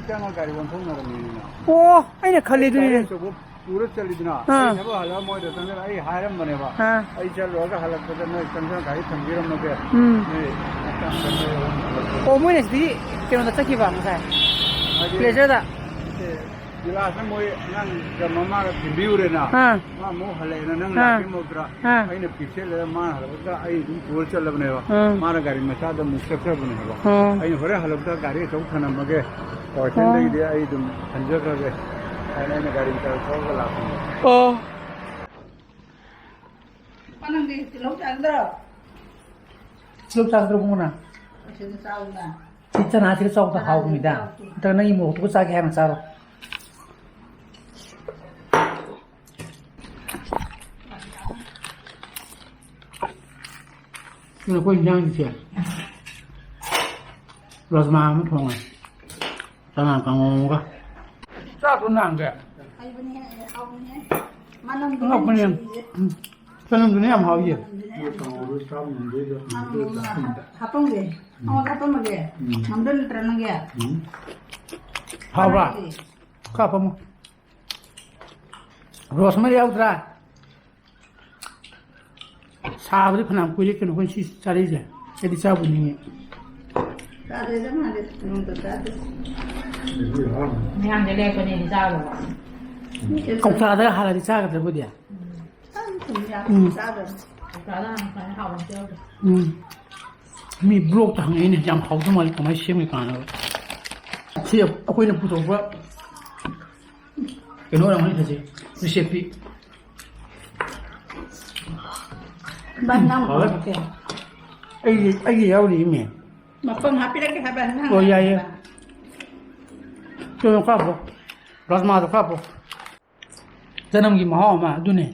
ꯆꯪꯉ ꯒꯥꯔꯤ ꯑꯣꯟꯊꯣꯛꯅꯔꯝꯃꯤꯅꯤꯅꯦ꯫ ꯑꯣ, ꯑꯩꯅ ꯈꯜꯂꯤ ꯑꯗꯨꯅꯤꯅꯦ꯫ ꯒꯥꯔꯤ ꯑꯆꯧꯕ ꯄꯨꯔ ꯆꯠꯂꯤꯗꯅ, ꯑꯥ꯫ ꯑꯩ ꯊꯕꯛ ꯍꯜꯂꯛꯑ ꯃꯣꯏꯗ ꯆꯪꯁꯤꯜꯂ ꯑꯩ ꯍꯥꯏꯔꯝꯕꯅꯦꯕ꯫ ꯑꯥ꯫ "ꯑꯩ ꯆꯠꯂꯨꯔꯒ ꯍꯜꯂꯛꯄꯗ ꯅꯣꯏ ꯆꯪꯁꯤꯜꯂ ꯒꯥꯔꯤ ꯊꯝꯕꯤꯔꯝꯃꯒꯦ꯫ ꯎꯝ꯫ ꯅꯣꯏ ꯃꯇꯝ ꯆꯪꯕ ꯌꯥꯎꯔꯝꯃꯒꯦ꯫" ꯑꯣ, ꯃꯣꯏꯅ ꯁꯤꯗꯤ ꯀꯩꯅꯣꯗ ꯆꯠꯈꯤꯕ ꯉꯁꯥꯏ? ꯍꯥꯏꯗꯤ ꯄ꯭ꯂꯦꯖꯔꯗ? ꯅꯠꯇꯦ, ꯒꯤꯂꯥꯁꯅ ꯃꯣꯏ ꯑꯉꯥꯡꯒ ꯃꯃꯥꯒ ꯊꯤꯟꯕꯤꯌꯨꯔꯦꯅ꯫ ꯑꯥ꯫ ꯃꯥ ꯑꯃꯨꯛ ꯍꯜꯂꯛꯑꯦꯅ ꯅꯪ ꯑꯥ꯫ ꯂꯥꯛꯇ꯭ꯔꯤ ꯃꯣꯠꯇ꯭ꯔꯥ? ꯑꯥ꯫ ꯑꯩꯅ ꯄꯤꯛꯁꯦꯜꯂꯒ ꯃꯥꯅ ꯍꯜꯂꯛꯄꯗ ꯑꯩ ꯑꯗꯨꯝ ꯄꯨꯔ ꯆꯠꯂꯕꯅꯦꯕ꯫ ꯑꯥ꯫ ꯃꯥꯅ ꯒꯥꯔꯤ ꯃꯆꯥꯗ ꯑꯃꯨꯛ ꯆꯠꯈ꯭ꯔꯕꯅꯦꯕ꯫ ꯑꯥ꯫ ꯑꯩꯅ ꯍꯣꯔꯦꯟ ꯍꯜꯂꯛꯄꯗ ꯒꯥꯔꯤ ꯑꯆꯧꯕ ꯊꯅꯝꯃꯒꯦ, ꯀ꯭ꯋꯥꯀꯩꯊꯦꯜꯗꯒꯤꯗꯤ ꯑꯥ꯫ ꯑꯩ ꯑꯗꯨꯝ ꯍꯟꯖꯈ꯭ꯔꯒꯦ ꯍꯥꯏꯅ ꯑꯩꯅ ꯒꯥꯔꯤ ꯃꯆꯥꯗ ꯊꯧꯔꯒ ꯂꯥꯛꯄꯅꯦ꯫ ꯑꯣ꯫ ꯅꯪꯗꯤ ꯇꯤꯜꯍꯧ ꯆꯥꯒꯗ꯭ꯔꯣ? ꯇꯤꯜꯍꯧ ꯆꯥꯒꯗ꯭ꯔꯣ, ꯏꯕꯨꯡꯉꯣ ꯅꯪ? ꯑꯁꯤꯗ ꯆꯥꯎꯅ꯫ ꯁꯤ ꯆꯅꯥꯁꯤꯒ ꯆꯥꯎꯗ ꯆꯅꯥꯁꯤꯒ ꯍꯥꯎꯕꯅꯤꯗ꯫ ꯆꯥꯎꯗꯣ꯫ ꯅꯠꯇ꯭ꯔꯒ ꯅꯪꯒꯤ ꯃꯣꯔꯣꯛꯇꯨꯒ ꯆꯥꯒꯦ ꯍꯥꯏꯔ ꯆꯥꯔꯣ꯫ ꯑꯗꯨꯅ ꯑꯩꯈꯣꯏ ꯏꯟꯖꯥꯡꯁꯦ ꯔꯥꯖꯃꯥ ꯑꯃ ꯊꯣꯡꯉꯦ꯫ ꯆꯅꯥ ꯀꯥꯡꯍꯧ ꯑꯃꯒ꯫ ꯆꯥꯛꯇꯣ ꯅꯍꯥꯟꯒꯩ꯫ ꯍꯩꯕꯅꯦꯍꯦ, ꯍꯥꯎꯕꯅꯦꯍꯦ꯫ ꯃꯅꯝꯗꯨꯅꯦ ꯑꯉꯛꯄꯅꯦ꯫ ꯅꯨꯡꯁꯤꯔꯤꯁꯦ꯫ ꯎꯝ꯫ ꯆꯅꯝꯗꯨꯅ ꯌꯥꯝ ꯍꯥꯎꯔꯤꯌꯦ꯫ ꯃꯅꯝꯗꯨꯅꯦ꯫ ꯃꯣꯏ ꯀꯥꯡꯍꯧꯗꯣ ꯆꯥꯕ ꯉꯝꯗꯣꯏꯗꯣ ꯍꯥꯞꯄꯝꯒꯦ꯫ ꯎꯝ꯫ ꯑꯩꯉꯣꯟꯗ ꯍꯥꯞꯄꯝꯃꯒꯦ꯫ ꯎꯝ꯫ ꯉꯝꯗꯣꯏ ꯅꯠꯇ꯭ꯔꯥ ꯅꯪꯒꯤ? ꯎꯝ꯫ ꯍꯥꯎꯕ꯭ꯔꯥ? ꯀꯅꯥꯒꯤ? ꯈꯔ ꯍꯥꯞꯄꯝꯃꯣ꯫ ꯔꯣꯁꯃꯦꯔꯤ ꯌꯥꯎꯗ꯭ꯔꯥ? ꯁꯥꯕꯗꯤ ꯐꯅꯌꯥꯝ ꯀꯨꯏꯔꯦ ꯀꯩꯅꯣ ꯑꯩꯈꯣꯏ ꯁꯤ ꯆꯥꯔꯛꯏꯁꯦ꯫ ꯑꯩꯗꯤ ꯆꯥꯕꯨ ꯅꯤꯡꯉꯦ꯫ ꯆꯥꯗ꯭ꯔꯦꯗ ꯃꯥꯗꯤ ꯅꯣꯡꯃꯇ ꯆꯥꯗꯦ꯫ ꯃꯌꯥꯝꯗ ꯂꯦꯞꯄꯅꯦ ꯆꯥꯕ꯫ ꯀꯧꯇꯥꯗ ꯍꯥꯜꯂꯗꯤ ꯆꯥꯒꯗ꯭ꯔꯕꯨꯗꯤ? ꯆꯥꯕ ꯊꯨꯝ ꯌꯥꯛꯄ ꯎꯝ꯫ ꯆꯥꯗꯕꯅꯤ꯫ ꯀꯧꯇꯥꯗ ꯍꯥꯟꯅ ꯁꯨꯃꯥꯏꯅ ꯍꯥꯎꯕ ꯑꯝꯇ ꯌꯥꯎꯗꯦ꯫ ꯎꯝ꯫ ꯃꯤ ꯕ꯭ꯂꯣꯛꯇ ꯍꯪꯉꯛꯏꯅꯦ, ꯌꯥꯝ ꯍꯥꯎꯗꯧ ꯃꯥꯜꯂꯤ, ꯀꯃꯥꯏꯅ ꯁꯦꯝꯒꯦ ꯀꯥꯟꯅꯕ꯫ ꯁꯤ ꯑꯩꯈꯣꯏꯅ ꯄꯨꯊꯣꯛꯄ ꯀꯩꯅꯣ ꯑꯣꯏꯔꯝꯒꯅꯤ ꯐꯖꯩ, ꯔꯤꯁꯦꯞꯇꯤ꯫ ꯚꯥꯏ, ꯅꯪ ꯍꯥꯎꯋꯦ꯫ ꯄꯨꯔꯛꯀꯦ꯫ ꯑꯩꯒꯤ, ꯑꯩꯒꯤ ꯌꯥꯎꯔꯤ ꯏꯃꯦ꯫ ꯃꯐꯝ ꯍꯥꯞꯄꯤꯔꯛꯀꯦ ꯍꯥꯏꯕ ꯅꯪ ꯑꯣ, ꯌꯥꯏꯌꯦ꯫ ꯍꯥꯏꯕ꯫ ꯀꯩꯅꯣ ꯈꯔ ꯍꯥꯞꯄꯣ꯫ ꯔꯥꯖꯃꯥꯗꯣ ꯈꯔ ꯍꯥꯞꯄꯣ꯫ ꯆꯅꯝꯒꯤ ꯃꯍꯥꯎ ꯑꯃ ꯑꯗꯨꯅꯦ꯫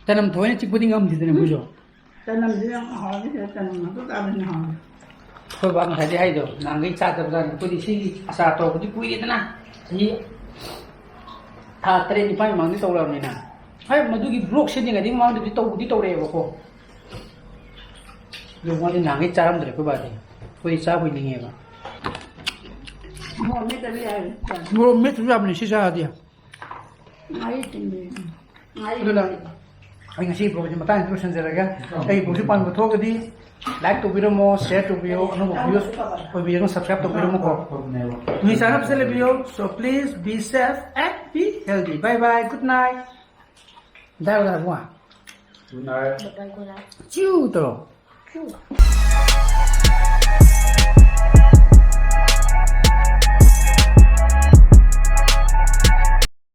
ꯆꯅꯝ ꯊꯑꯣꯏꯅ ꯆꯤꯛꯄꯗꯤ ꯉꯝꯗꯦꯗꯅ ꯃꯣꯏꯁꯨ꯫ ꯆꯅꯝꯁꯦ ꯌꯥꯝ ꯍꯥꯎꯔꯅꯤ, ꯁꯤꯗ ꯆꯅꯝ ꯉꯥꯛꯇ ꯆꯥꯕꯅꯤꯅ ꯍꯥꯎꯔꯦ꯫ ꯑꯩꯈꯣꯏ ꯕꯥ ꯉꯁꯥꯏꯗꯤ ꯍꯥꯏꯗꯣ, ꯅꯍꯥꯟꯈꯩ ꯆꯥꯗꯕ ꯖꯥꯠꯅꯤ꯫ ꯑꯩꯈꯣꯏꯗꯤ ꯁꯤꯒꯤ ꯑꯆꯥꯔ ꯇꯧꯔꯛꯄꯗꯤ ꯀꯨꯏꯔꯦꯗꯅ, ꯆꯍꯤ ꯊꯥ ꯇꯔꯦꯠ ꯅꯤꯄꯥꯜ ꯃꯃꯥꯡꯗꯒꯤ ꯇꯧꯔꯛꯑꯕꯅꯤꯅ꯫ ꯍꯣꯏ, ꯃꯗꯨꯒꯤ ꯕ꯭ꯂꯣꯛ ꯁꯦꯝꯗ꯭ꯔꯤꯉꯩꯗꯒꯤ ꯃꯃꯥꯡꯗꯗꯤ ꯇꯧꯕꯗꯤ ꯇꯧꯔꯛꯑꯦꯕꯀꯣ꯫ ꯑꯗꯨ ꯃꯥꯗꯤ ꯅꯍꯥꯟꯈꯩ ꯆꯥꯔꯝꯗ꯭ꯔꯦ ꯑꯩꯈꯣꯏ ꯕꯥꯗꯤ꯫ ꯑꯩꯈꯣꯏꯗꯤ ꯆꯥꯕ ꯀꯨꯏꯅꯤꯡꯉꯦꯕ꯫ ꯃꯣꯔꯣꯛ ꯃꯦꯠꯇꯕ ꯌꯥꯏ꯫ ꯃꯣꯔꯣꯛ ꯃꯦꯠꯇꯁꯨ ꯌꯥꯕꯅꯦ ꯁꯤ ꯆꯥꯔꯗꯤ꯫ ꯉꯥꯔꯤ ꯇꯤꯡꯕꯤ꯫ ꯉꯥꯔꯤ ꯑꯗꯨꯅ ꯇꯤꯡꯕꯤ꯫ ꯑꯩ ꯉꯁꯤ vlogꯁꯤ ꯃꯇꯥꯡꯁꯤꯗ ꯂꯣꯏꯁꯤꯟꯖꯔꯒꯦ꯫ ꯑꯩ vlogꯁꯤ ꯄꯥꯝꯕ ꯊꯣꯛꯑꯒꯗꯤ like ꯇꯧꯕꯤꯔꯝꯃꯣ, share ꯇꯧꯕꯤꯌꯣ, ꯑꯅꯧꯕ viewers ꯑꯣꯏꯕꯤꯔꯒꯅ subscribe ꯇꯧꯕꯤꯔꯝꯃꯣꯀꯣ꯫ ꯅꯨꯃꯤꯠ ꯆꯥꯅ ꯐꯖꯅ ꯂꯩꯕꯤꯌꯣ꯫ So please be safe and be healthy. Bye bye. Good night. Bye bye, Ibungo. Good night. ꯆꯤꯎ ꯇꯧꯔꯣ꯫